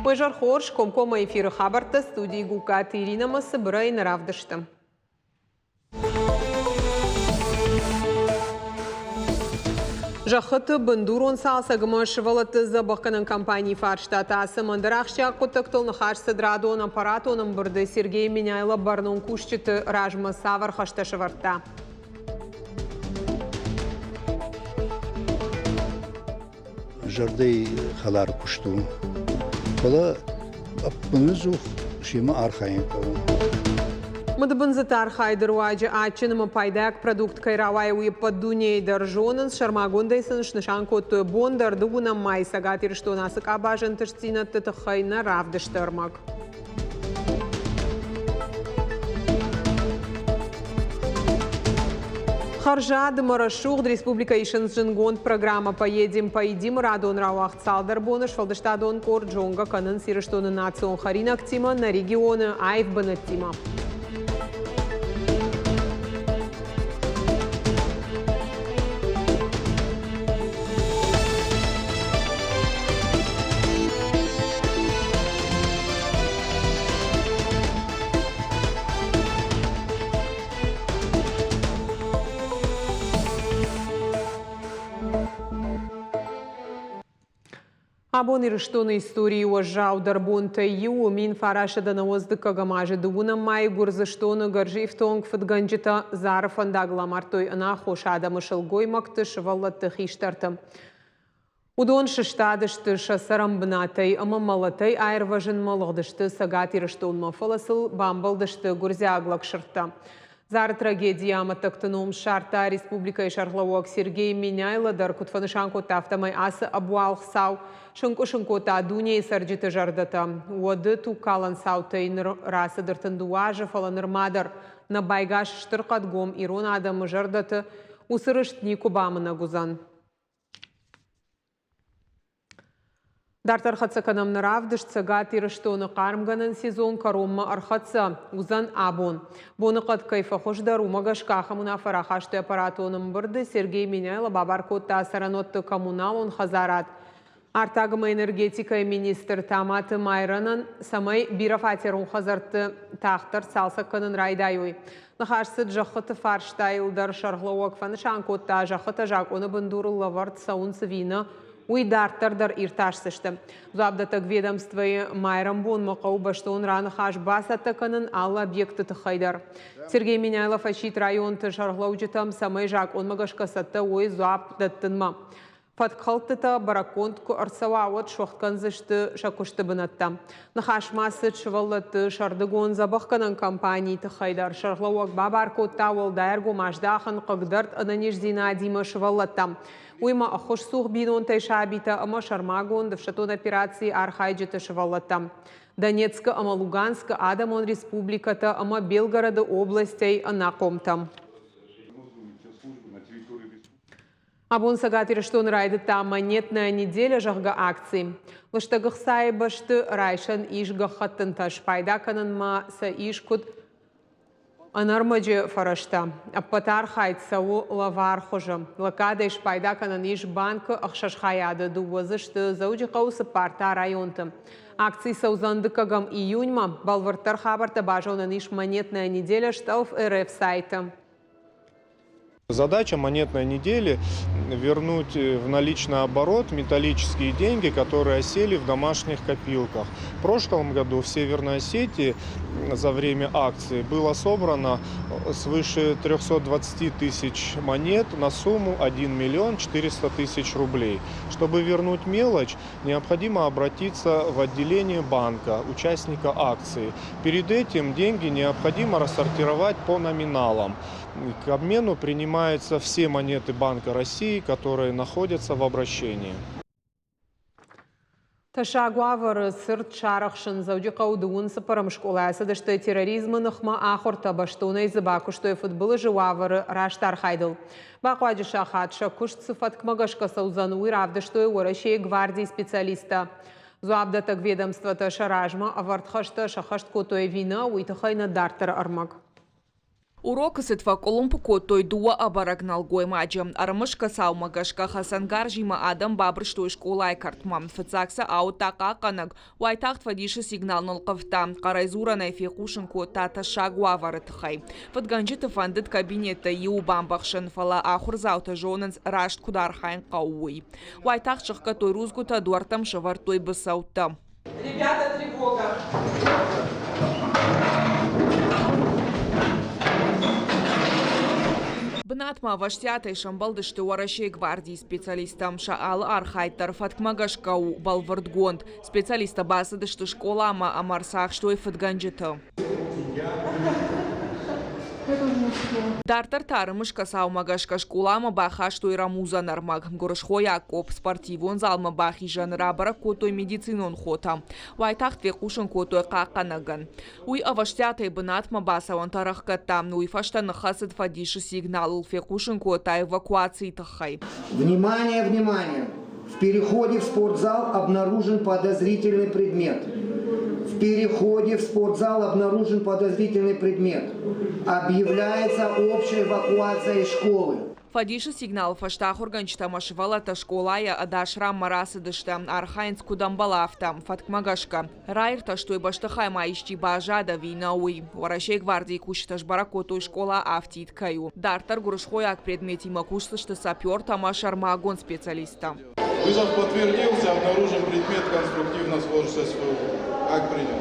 Уе зӕр хорз, комкоммӕ эфиры хабӕрттӕ студийы Гугкаты Иринӕмӕ цыбырӕй нӕ равдысты. Зӕххыты бындурон цалцӕгмӕ сывӕллӕтты дзӕбӕхгӕнӕн компанийы фарстатӕ цӕмӕндӕр ахсджиаг хъуыддӕгтыл ныхас цыд радон аппаратон ӕмбырды. Сергей Меняйло бӕрнон кусджыты размӕ цавӕр хӕстӕ сӕвӕрдта? Зӕрдӕйы хӕлар куыст у. Фӕлӕ ӕппынӕдзух семӕ архайын хъӕуы. Мыдыбындзыты архайды руаджы адджын ӕмӕ пайдайаг продукт кӕй рауайы, уый ӕппӕт дунейы дӕр зонынц. Сӕрмагондӕй сын снысан кодтой бон дӕр дыууынӕм майы Цӕгат Ирыстоны ацы къабазы ӕнтыстдзинӕдты тыххӕй нӕ равдысты ӕрмӕг. Хӕрзад ӕмӕ рӕсугъд республикӕ исынц зындгонд программӕ «Поедем, поедим» радон рауагъд цалдӕр боны сфӕлдыстадон къорд зонгӕ кӕнынц Ирыстоны национ хӕринӕгтимӕ, нӕ регионы аив бынӕттимӕ. Абон Ирыстоны историйы уӕззаудӕр бонтӕй иу у 1990 азы дыууынӕм майы Гуырдзыстоны гӕрзифтонг фыдгӕнджытӕ Зары фӕндагыл амардтой ӕнаххос адӕмы сылгоймӕгты, сывӕллӕтты, хистӕрты. Уыдон сыстадысты сӕ цӕрӕнбынатӕй ӕмӕ мӕлӕтӕй аирвӕзынмӕ лыгъдысты Цӕгат Ирыстонмӕ, фӕлӕ сыл бамбӕлдысты гуырдзиаг лӕгсырдтӕ. Зары трагедийы амӕттӕгты ном ссардта республикӕйы сӕргълӕууӕг Сергей Меняйло дӕр, куыд фӕнысан кодта, афтӕмӕй ацы ӕбуалгъ цау сынкъуысын кодта дунейы цӕрджыты зӕрдӕтӕ. Уӕды тугкалӕн цаутӕй ныр рацыд 32 азы, фӕлӕ нырма дӕр нӕ байгас стыр хъӕдгом ирон адӕмы зӕрдӕты, уыцы рыст никуы бамынӕг уыдзӕн. Дарддӕр хӕццӕ кӕнӕм нӕ равдыст. Цӕгат Ирыстоны хъармгӕнӕн сезон кӕронмӕ ӕрхӕццӕ уыдзӕн абон. Боныхъӕд кӕй фӕхуыздӕр, уымӕ гӕсгӕ ахӕм уынаффӕ рахастой аппаратон ӕмбырды. Сергей Меняйло бабар кодта цӕрӕнуӕтты коммуналон хӕдзарад, артаг ӕмӕ энергетикӕйы министр Таматы Майрӕнӕн, цӕмӕй бирӕфатерон хӕдзӕртты тагъддӕр цалцӕг кӕнын райдайой. Ныхас цыд зӕххыты фарстайыл дӕр. Сӕргълӕууӕг фӕнысан кодта, зӕххытӕ закъоны бындурыл лӕвӕрд цӕуынц ӕви нӕ, уый дарддӕр дӕр иртасдзысты. Дзуапдӕттӕг ведомствойы майрӕмбонмӕ хъӕуы бӕстон раныхас бацӕттӕ кӕнын алы объекты тыххӕй дӕр. Сергей Меняйло фӕсидт районты сӕргълӕуджытӕм, цӕмӕй закъонмӕ гӕсгӕ цӕттӕ уой дзуапп дӕттынмӕ. Фӕткхӕлдтытӕ бӕрӕггонд куы ӕрцӕуа, уӕд суӕгъд кӕндзысты сӕ куысты бынӕттӕ. Ныхас ма цыд сывӕллӕтты сӕрдыгон дзӕбӕхгӕнӕн кампанийы тыххӕй дӕр. Сӕргълӕууӕг бабар кодта уӕлдай ӕргом аздахын хъыгдӕрд ӕнӕниздзинадимӕ сывӕллӕттӕм. Уыимӕ ӕххуысцух бинонтӕй сабитӕ ӕмӕ сӕрмагонд ӕфсӕддон операцийы архайджыты сывӕллӕттӕм. Донецкы ӕмӕ Луганскы адӕмон республикӕтӕ ӕмӕ Белгороды областӕй ӕнахъомтӕм. Абон Цӕгат Ирыстоны райдыдта «Монетная неделя», зӕгъгӕ, акци. Лыстӕг ӕхцайы бӕсты райсӕн ис гӕххӕттынтӕ, спайда кӕнынмӕ сӕ ис куыд ӕнӕрмӕджы фӕрӕзтӕ. Ӕппӕт архайд цӕуы лӕвар хуызы. Лӕггадӕй спайда кӕнӕн ис банкы ӕхсӕз хайады, дыууӕ дзы сты Дзӕуджыхъӕуы, цыппар та районты. Акци цӕудзӕн дыккӕгӕм июньмӕ. Бӕлвырддӕр хабӕрттӕ базонӕн ис «Монетная неделя» стъӕлф РФ сайты. Задача монетной недели – вернуть в наличный оборот металлические деньги, которые осели в домашних копилках. В прошлом году в Северной Осетии за время акции было собрано свыше 320 тысяч монет на сумму 1 миллион 400 тысяч рублей. Чтобы вернуть мелочь, необходимо обратиться в отделение банка, участника акции. Перед этим деньги необходимо рассортировать по номиналам. К обмену принимаются все монеты Банка России, которые находятся в обращении. Тӕссаг уавӕры цырд сарӕхсын Дзӕуджыхъӕуы дыууын цыппӕрӕм скъолайы ацыдысты терроризмы ныхмӕ ахуыртӕ, бӕстонӕй дзы бакуыстой фыдбылызы уавӕры раст архайдыл. Бахъуаджы сахат сӕ куыст цы фӕткмӕ гӕсгӕ цӕудзӕн, уый равдыстой Уӕрӕсейы гвардийы специалисттӕ. Дзуапдӕттӕг ведомствотӕ сӕ размӕ ӕвӕрд хӕстӕ сӕххӕст кодтой ӕви нӕ, уый тыххӕй нӕ дарддӕры ӕрмӕг. Урокы цыд фӕкъуылымпы кодтой дыууӕ ӕбӕрӕг нӕлгоймаджы. Ӕрымысгӕ цаумӕ гӕсгӕ хӕцӕнгарзимӕ адӕм бабырстой скъолайы кӕртмӕ. Фыццаг сӕ ауыдта хъахъхъӕнӕг, уайтагъд фӕдисы сигнал нылхъывта, хъӕрӕй дзурӕнӕй фехъусын кодта тӕссаг уавӕры тыххӕй. Фыдгӕнджыты фӕндыд кабинеттӕй иуы бамбӕхсын, фӕлӕ ахуырдзаутӕ зонынц, раст куыд архайын хъӕуы, уый. Уайтагъд сыхгӕдтой рудзгуытӕ, дуӕрттӕм сӕвӕрдтой быцӕуттӕ. Ребята, тревога! Бынатмӕ ӕвӕстиатӕй сӕмбӕлдысты Уӕрӕсейы гвардийы специалисттӕ. Сӕ алы архайд дӕр фӕткмӕ гӕсгӕ у бӕлвырдгонд. Специалисттӕ бацыдысты скъоламӕ ӕмӕ ӕрцахстой фыдгӕнджыты. Дарддӕр та ӕрымысгӕ цаумӕ гӕсгӕ скъоламӕ бахастой рӕмудзӕн ӕрмӕг. Гуырысхойаг къопп спортивон залмӕ бахизӕны рабӕрӕг кодтой медицинон хотӕ. Уайтагъд фехъусын кодтой хъахъхъӕнӕгӕн. Уый ӕвӕстиатӕй бынатмӕ бацӕуӕнтӕ ӕрӕхгӕдта. Уый фӕстӕ ныххӕцыд фӕдисы сигналыл, фехъусын кодта эвакуацийы тыххӕй. Внимание, внимание! В переходе в спортзал обнаружен подозрительный предмет. В переходе в спортзал обнаружен подозрительный предмет. Объявляется общая эвакуация из школы. Фӕдисы сигналы фӕстӕ ахуыргӕнджытӕ ӕмӕ сывӕллӕттӕ скъолайӕ ӕдас ранмӕ рацыдысты. Архайынц куыд ӕмбӕлы, афтӕ, фӕткмӕ гӕсгӕ. Раиртӕстой бӕстыхай ма исчи баззад ӕви нӕ, уый. Уӕрӕсейы гвардийы кусджытӕ сбӕрӕг кодтой, скъола афтид кӕй у. Дарддӕр гуырысхойаг предметимӕ кусдзысты сапертӕ ӕмӕ сӕрмагонд специалисттӕ. Вызов подтвердился, обнаружен предмет конструктивно схож с СВУ. Как принял?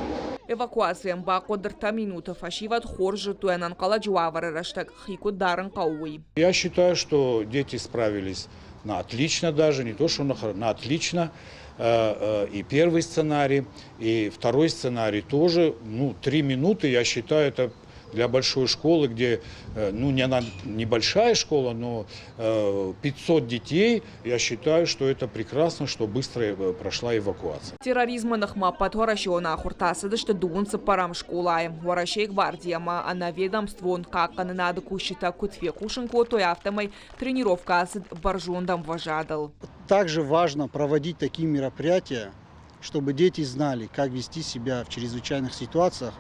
Эвакуацийӕн бахъуыд ӕртӕ минуты. Фӕсивӕд хорз зыдтой ӕнӕнхъӕлӕджы уавӕры рӕстӕг хи куыд дарын хъӕуы, уый. Я считаю, что дети справились на отлично даже, не то что на отлично. И первый сценарий, и второй сценарий тоже, ну, 3 минуты, я считаю, это для большой школы, где, ну, не она небольшая школа, но 500 детей, я считаю, что это прекрасно, что быстро прошла эвакуация. Терроризмы ныхмӕ ӕппӕтуӕрӕсеон ахуыртӕ ацыдысты дыууын цыппӕрӕм скъолайы. Уӕрӕсейы гвардийы ӕмӕ ӕнӕведомствон хъахъхъӕнынады кусджытӕ куыд фехъусын кодтой, афтӕмӕй тренировкӕ ацыд бӕрзонд ӕмвӕзадыл. Также важно проводить такие мероприятия, чтобы дети знали, как вести себя в чрезвычайных ситуациях,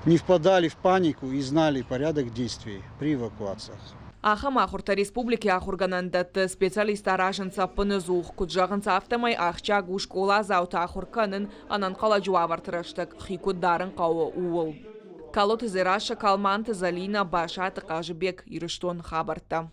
не впадали в панику и знали порядок действий при эвакуациях. Ахӕм ахуыртӕ республикӕйы ахуыргӕнӕндӕтты специалисттӕ аразынц ӕппынӕдзух. Куыд зӕгъынц, афтӕмӕй ахсджиаг у скъоладзауты ахуыр кӕнын ӕнӕнхъӕлӕджы уавӕрты рӕстӕг хи куыд дарын хъӕуы, ууыл. Калоты Дзерассӕ, Калманты Зӕлинӕ, Басаты Хъазыбег, Ирыстоны хабӕрттӕ.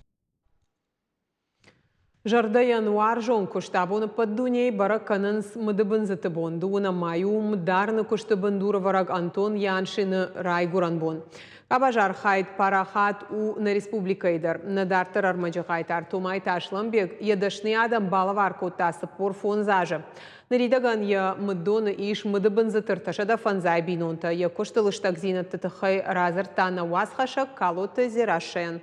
Зӕрдӕйӕн уарзон куыст абон ӕппӕт дунейы бӕрӕг кӕнынц мыдыбындзыты бон. Дыууынӕм май у мыддарыны куысты бындурӕвӕрӕг Антон Яншины райгуырӕн бон. Къабазы архайд парахат у нӕ республикӕйы дӕр. Нӕ дарддӕр ӕрмӕджы хъайтар Томайты Аслӕнбег йӕ дӕсныйадӕн балӕвар кодта 45 азы. Ныридӕгӕн йӕ мыддоны ис мыдыбындзыты 350 бинонтӕ. Йӕ куысты лыстӕгдзинӕдты тыххӕй радзырдта нӕ уацхӕссӕг Калоты Дзерассӕйӕн.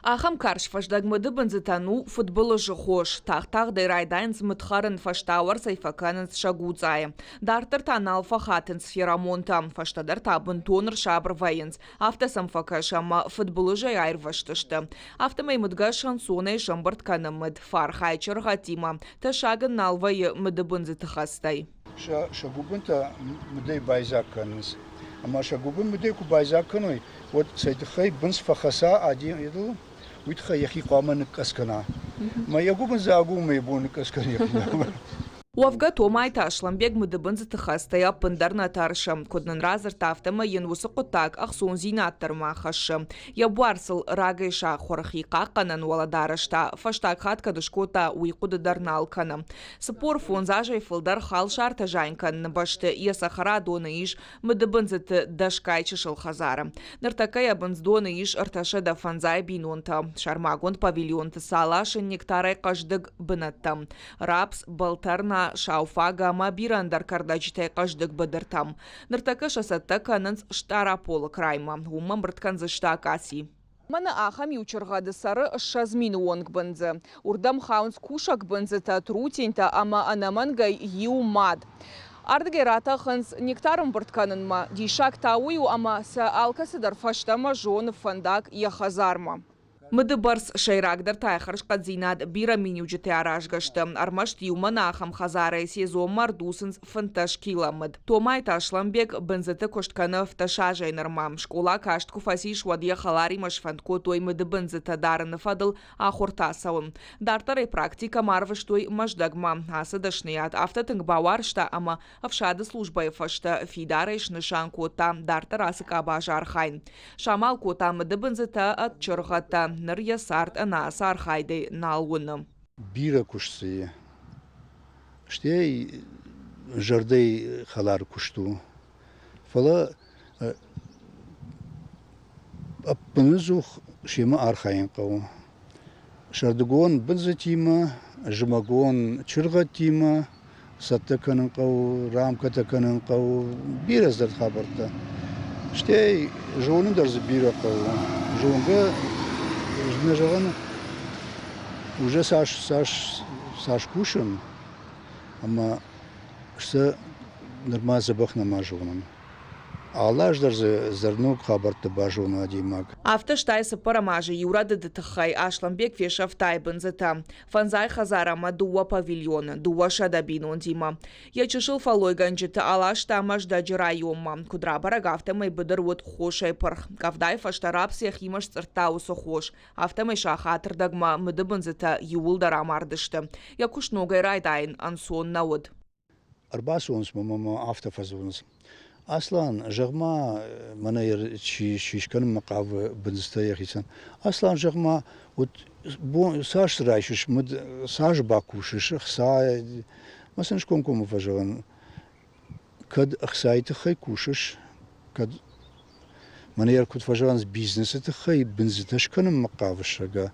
Ахӕм карз фӕздӕг мыдыбындзытӕн у фыдбылызы хос. Тагъд-тагъдӕй райдайынц мыд хӕрын, фӕстауӕрцӕй фӕкӕнынц сӕ гуцъайы. Дарддӕр та нал фӕхатынц феромонтӕ, фӕстӕдӕр та бынтон ӕрсабыр вӕййынц. Афтӕ сӕм фӕкӕсы, ӕмӕ фыдбылызӕй аирвӕзтысты. Афтӕмӕй мыдгӕс ӕнцонӕй сӕмбырд кӕны мыд, фӕархайы чыргъӕдтимӕ. Тӕссаг ын нал вӕййы мыдыбындзыты хӕстӕй. Сӕ гуыбынтӕ мыдӕй байдзаг кӕнынц. Ӕмӕ сӕ гуыбын мыдӕй куы байдзаг кӕной, уӕд цӕй тыххӕй бындз фӕхӕца адӕмыл, уый тыххӕй йӕхи хъуамӕ ныкъкъӕдз кӕна. Ӕмӕ йӕ гуыбын дзаг у, ӕмӕ йӕ бон ныкъкъӕдз кӕны йӕхи. Уӕвгӕ Томайты Аслӕнбег мыдыбындзыты хӕстӕй ӕппындӕр нӕ тӕрсы. Куыд нын радзырдта, афтӕмӕй йын уыцы хъуыддаг ӕхцондзинад дӕр ма хӕссы. Йӕ буар сыл рагӕй сахуыр, хи хъахъхъӕнӕн уӕлӕдарӕс та фӕстаг хатт кӕд скодта, уый хъуыды дӕр нал кӕны. 45 азӕй фылдӕр халсартӕ зайын кӕныны бӕсты йӕ цӕхӕрадоны ис мыдыбындзыты дӕсгай чысыл хӕдзары. Ныртӕккӕ йӕ бындздоны ис 350 бинонтӕ. Сӕрмагонд павильонты сӕ ласын нектарӕй хъӕздыг бынӕттӕм. Рапс, бӕлтӕрна, сауфаг ӕмӕ бирӕ ӕндӕр кӕрдӕджытӕй хъӕздыг быдыртӕм. Ныртӕккӕ сӕ цӕттӕ кӕнынц Стъараполы краймӕ. Уым ӕмбырд кӕндзысты акаци. Мӕнӕ ахӕм иу чыргъӕды цӕры 20 000 онг бындзы. Уырдӕм хауынц кусӕг бындзытӕ, трутинтӕ ӕмӕ ӕнӕмӕнгӕй иу мад. Ардыгӕй ратӕхынц нектар ӕмбырд кӕнынмӕ. Диссаг та уый у, ӕмӕ сӕ алкӕцыдӕр фӕстӕмӕ зоны фӕндаг йӕ хӕдзармӕ. Мыды бӕрц сӕйрагдӕр та хӕрзхъӕддзинад бирӕ миниуджытӕ аразгӕ сты. Ӕрмӕст иумӕ нӕ ахӕм хӕдзарӕй сезонмӕ ӕрдуцынц 15 кило мыд. Томайты Аслӕнбег бындзыты куыст кӕны 17 азӕй нырмӕ. Скъола каст куы фӕцис, уӕд йӕ хӕларимӕ сфӕнд кодтой мыдыбындзытӕ дарыны фӕдыл ахуыртӕ ацӕуын. Дарддӕр ӕй практикӕмӕ арвыстой Мӕздӕгмӕ. Ацы дӕсныйад афтӕ тынг бауарзта ӕмӕ ӕфсады службӕйы фӕстӕ фидарӕй снысан кодта дарддӕр ацы къабазы архайын. Самал кодта мыдыбындзытӕ ӕд чыргъӕдтӕ. Ныр йӕ цард ӕнӕ ацы архайдӕй нал уыны. Бирӕ куыст дзы и. Стӕй зӕрдӕйы хӕлар куыст у. Фӕлӕ ӕппынӕдзух семӕ архайын хъӕуы. Сӕрдыгон бындзытимӕ, зымӕгон чыргъӕдтимӕ цӕттӕ кӕнын хъӕуы, рамкӕтӕ кӕнын хъӕуы, бирӕ цыдӕр хабӕрттӕ. Стӕй зонын дӕр дзы бирӕ хъӕуы. Зонгӕ, нӕ зӕгъын, уже цас, цас, цас кусын, ӕмӕ сӕ нырма дзӕбӕх нӕма зонын. Алы аз дӕр дзы зӕрног хабӕртты базоны адӕймаг. Афтӕ стай цыппӕрӕм азы иу рӕдыды тыххӕй Аслӕнбег фесӕфта бындзытӕ. Фӕндзай хӕдзар ӕмӕ дыууӕ павильоны, 200 бинонтимӕ. Йӕ чысыл фӕллойгӕнджыты аласта Мӕздӕджы районмӕ. Куыд рабӕрӕг, афтӕмӕй быдыр уыд хосӕй пырх. Къӕвдайы фӕстӕ рапс йӕхимӕ сцъырдта уыцы хос. Афтӕмӕй сахатырдӕгмӕ мыдыбындзытӕ иууылдӕр амардысты. Йӕ куыст ногӕй райдайын ӕнцон нӕ уыд. Ӕрбацӕуынц мӕм ӕмӕ афтӕ фӕдзурынц: Аслан, зӕгъ-ма, мӕнӕ чи чи скӕнынмӕ хъавы бындзытӕ йӕхицӕн. Аслан, зӕгъ-ма, вот цас райсыс мыд, цас бакусыс ӕхца? Мӕ сын скомкоммӕ фӕзӕгъын, кӕд ӕхцайы тыххӕй кусыс, кӕд мӕнӕ йӕ куыд фӕзӕгъынц, бизнесы тыххӕй бындзытӕ скӕнынмӕ хъавыс, зӕгъгӕ,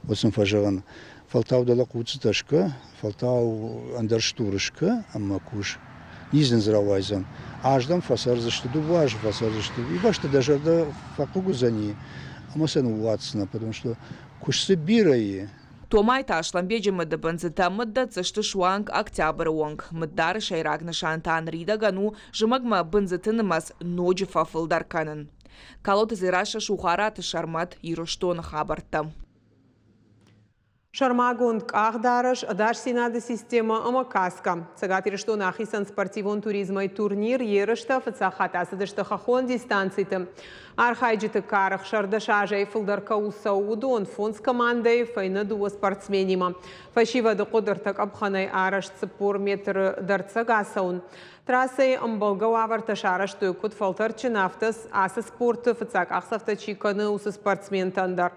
уӕд сын фӕзӕгъын, фӕлтау дӕлӕ хъуццытӕ скӕ, фӕлтау ӕндӕр стур скӕ ӕмӕ кус. Низ дын дзы рауайдзӕн. Аздӕм фӕцӕрдзысты, дыууӕ азы фӕцӕрдзысты. Уый бӕсты дӕ зӕрдӕ фӕхъыг уыдзӕни ӕмӕ сӕ ныууадздзынӕ, потому что куыст дзы бирӕ и. Томайты Аслӕнбеджы мыдыбындзытӕ мыд дӕтдзысты суанг октябры онг. Мыддары сӕйраг нысан та ныридӕгӕн у зымӕгмӕ бындзыты нымӕц ноджы фӕфылдӕр кӕнын. Калоты Дзерассӕ, Сухараты Сӕрмӕт, Ирыстоны хабӕрттӕ. Сӕрмагонд къахдарӕс, ӕдасдзинады системӕ ӕмӕ каскӕ. Цӕгат Ирыстоны ахицӕн спортивон туризмӕй турнир ерыстӕ фыццаг хатт ацыдысты хӕххон дистанциты. Архайджыты кары 16 азӕй фылдӕр кӕуыл цӕуы, уыдон фондз командӕйы фӕйнӕ дыууӕ спортсменимӕ. Фӕсивӕды хъуыд ӕртӕ къӕпхӕнӕй арӕзт 40 метры дӕрддзӕг ацӕуын. Трассӕйы ӕмбӕлгӕ уавӕртӕ сарӕзтой куыд фӕлтӕрдджын, афтӕ ацы спорты фыццаг къахдзӕфтӕ чи кӕны, уыцы спортсментӕн дӕр.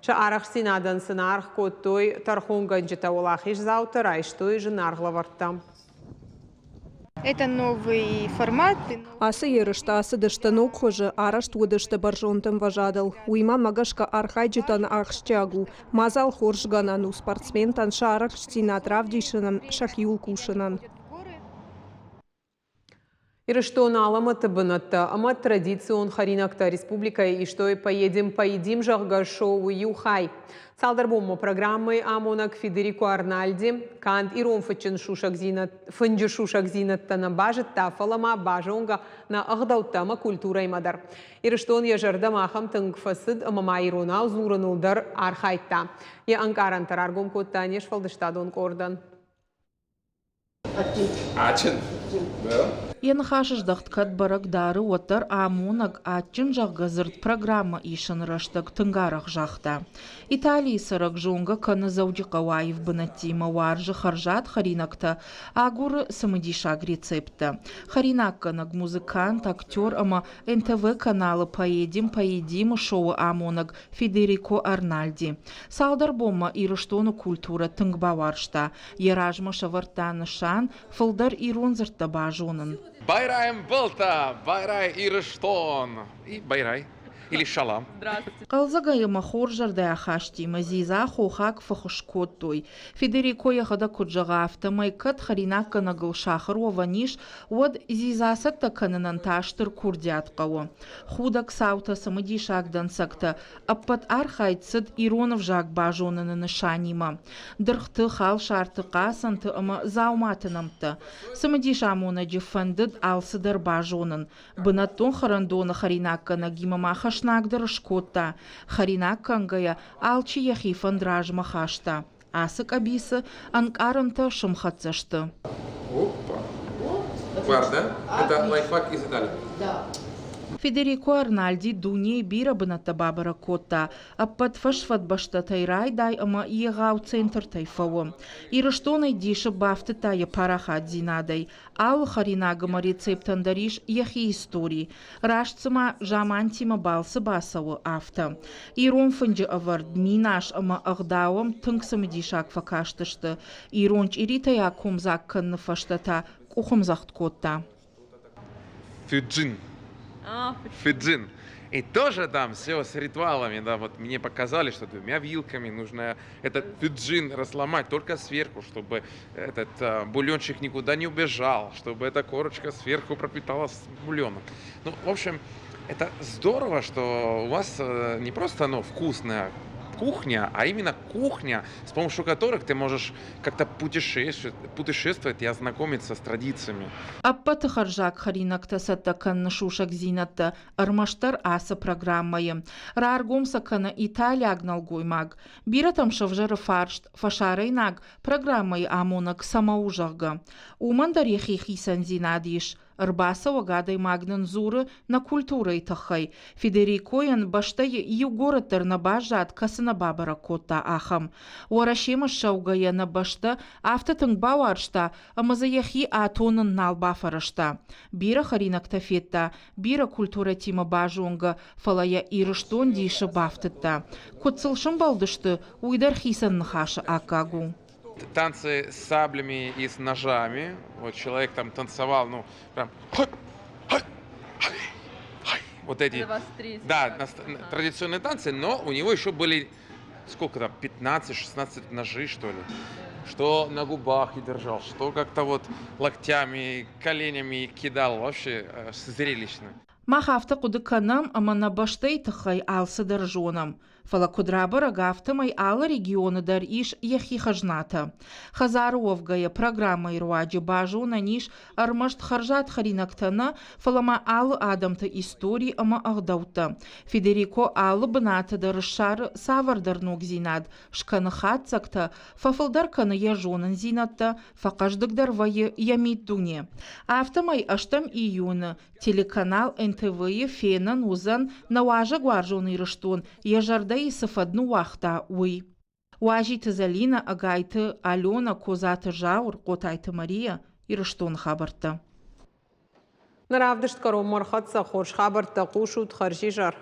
Сӕ арӕхстдзинадӕн сын аргъ кодтой тӕрхонгӕнджытӕ, уӕлахиздзаутӕ райстой зынаргъ лӕвӕрттӕ. Это новый формат. Ацы ерыстӕ ацыдысты ног хуызы, арӕзт уыдысты бӕрзонд ӕмвӕзадыл. Уыимӕ мӕ гӕсгӕ архайджытӕн ахсджиаг у, мадзал хорз гӕнӕн у спортсментӕн сӕ арӕхстдзинад равдисынӕн, сӕхиуыл кусынӕн. Ирыстоны алӕмӕты бынӕттӕ ӕмӕ традицион хӕринӕгтӕ республикӕйы истой «Поедем, поедим», зӕгъгӕ, шоуы иу хай. Цалдӕр бонмӕ программӕйы амонӕг Федерико Арнальди канд ирон фыджын фынджы сусӕгдзинӕдтӕ нӕ базыдта, фӕлӕ ма базонгӕ нӕ ӕгъдӕуттӕ ӕмӕ культурӕимӕ дӕр. Ирыстон йӕ зӕрдӕмӕ ахӕм тынг фӕцыд ӕмӕ ма иронау дзурыныл дӕр архайдта. Йӕ ӕнкъарӕнтӕ раргом кодта не сфӕлдыстадон къордӕн. Адджын. Йӕ ныхасыздӕхт кӕд бӕрӕг дары, уӕддӕр амонӕг адджын, зӕгъгӕ, дзырд программӕ исыны рӕстӕг тынг арӕх загъта. Италийы цӕрӕг зонгӕ кӕны Дзӕуджыхъӕуы аив бынӕттимӕ, уарзы хӕрзад хӕринӕгтӕ, агуры цымыдисаг рецепттӕ. Хӕринаггӕнӕг, музыкант, актер ӕмӕ НТВ-каналы «Поедем, поедим»-ы шоуы амонӕг Федерико Арнальди. Цалдӕр бонмӕ Ирыстоны культурӕ тынг бауарзта. Йӕ размӕ сӕвӕрдта нысан фылдӕр ирон дзырдтӕ базонын. Байрай ӕмбӕлттӕ, байрай Ирыстон! И байрай. Или шалам. Хъӕлдзӕгӕй ӕмӕ хорз зӕрдӕйы ахастимӕ дзидза хохаг фых скодтой. Федерико йӕхӕдӕг куыд зӕгъы, афтӕмӕй кӕд хӕринаггӕнӕгыл сахуыр уӕвӕн ис, уӕд дзидза цӕттӕ кӕнынӕн та стыр курдиат хъӕуы. Худӕг цаутӕ, цымыдисаг дӕнцӕгтӕ, ӕппӕт архайд цыд ирон ӕвзаг базоныны нысанимӕ. Дыргъты, халсарты, хъацӕнты ӕмӕ дзауматы нӕмттӕ. Цымыдис амонӕджы фӕндыд алцыдӕр базонын. Бынӕттон хӕрӕндоны хӕринаггӕнӕгимӕ ма хӕстӕг. цъыснагдӕр скодта. Хӕринаг кӕнгӕйӕ алчи йӕхи фӕнд размӕ хаста. Ацы къӕбицы ӕнкъарӕнтӕ сымхӕццӕ сты. Опа. Guarda, это лайфхак из Италии. Да. Федерико Арнальди дунейы бирӕ бынӕттӕ бабӕрӕг кодта, ӕппӕт фӕсфӕд бӕстӕтӕй райдай ӕмӕ егъау центртӕй фӕуы. Ирыстонӕй дисы бафтыдта йӕ парахатдзинадӕй. Алы хӕринаг ӕмӕ рецептӕн дӕр ис йӕхи истори. Раст цыма замантимӕ балцы бацӕуы, афтӕ. Ирон фынджы ӕвӕрд минас ӕмӕ ӕгъдауӕм тынг цымыдисаг фӕкастысты. Ирон чъиритӕй акомдзаг кӕныны фӕстӕ та къухӕмдзӕгъд кодта. Фиджин. Фиджин. И тоже там все с ритуалами, да, вот мне показали, что двумя вилками нужно этот фиджин разломать только сверху, чтобы этот бульончик никуда не убежал, чтобы эта корочка сверху пропиталась бульоном. Ну, в общем, это здорово, что у вас не просто, ну, вкусная кухня, а именно кухня, с помощью которых ты можешь как-то путешествовать, путешествовать и ознакомиться с традициями. Ӕппӕты хӕрзаг хӕринӕгтӕ цӕттӕ кӕныны сусӕгдзинӕдтӕ ӕрмӕстдӕр ацы программӕйы. Раргом сӕ кӕны италиаг нӕлгоймаг. Бирӕтӕм сӕвзӕры фарст, фӕсарӕйнаг программӕйы амонӕг цӕмӕ у, зӕгъгӕ. Уымӕн дӕр йӕхи хицӕндзинад ис. Ӕрбацӕуӕг адӕймаг нын дзуры нӕ культурӕйы тыххӕй. Федерикойӕн бӕстӕйы иу горӕт дӕр нӕ баззад, кӕцы нӕ бабӕрӕг кодта, ахӕм. Уӕрӕсемӕ ссӕугӕйӕ нӕ бӕстӕ афтӕ тынг бауарзта, ӕмӕ дзы йӕхи атонын нал бафӕрӕзта. Бирӕ хӕринӕгтӕ федта, бирӕ культурӕтимӕ базонгӕ, фӕлӕ йӕ Ирыстон дисы бафтыдта. Куыд сыл сӕмбӕлдысты, уый дӕр хицӕн ныхасы аккаг у. Танцы с саблями и с ножами. Вот человек там танцевал, ну, прям вот эти, да, традиционные танцы, но у него еще были сколько там, 15-16 ножей, что ли, что на губах и держал, что как-то вот локтями, коленями кидал, вообще зрелищно. Мах афтӕ хъуыды кӕнӕм, ӕмӕ нӕ бӕстӕйы тыххӕй алцыдӕр зонӕм. Фӕлӕ куыд рабӕрӕг, афтӕмӕй алы регионы дӕр ис йӕхи хӕзнатӕ. Хӕдзары уӕвгӕйӕ программӕйы руаджы базонӕн ис ӕрмӕст хӕрзад хӕринӕгтӕ нӕ, фӕлӕ ма алы адӕмты истори ӕмӕ ӕгъдӕуттӕ. Федерико алы бынаты дӕр ссары цавӕрдӕр ногдзинад, скӕны хатдзӕгтӕ, фӕфылдӕр кӕны йӕ зонындзинӕдтӕ, фӕхъӕздыгдӕр вӕййы йӕ миддуне. Афтӕмӕй ӕстӕм июны Телеканал НТВ-йы фенӕн уыдзӕн, нӕ уазӕгуарзон Ирыстон йӕ зӕрдӕйы цы фӕд ныууагъта, уый. Уазиты Зӕлинӕ, Ӕгайты Аленӕ, Козаты Зауыр, Хъотайты Мария, Ирыстоны хабӕрттӕ. Нӕ равдыст кӕронмӕ ӕрхӕццӕ. Хорз хабӕрттӕ хъусут, хӕрзизӕр.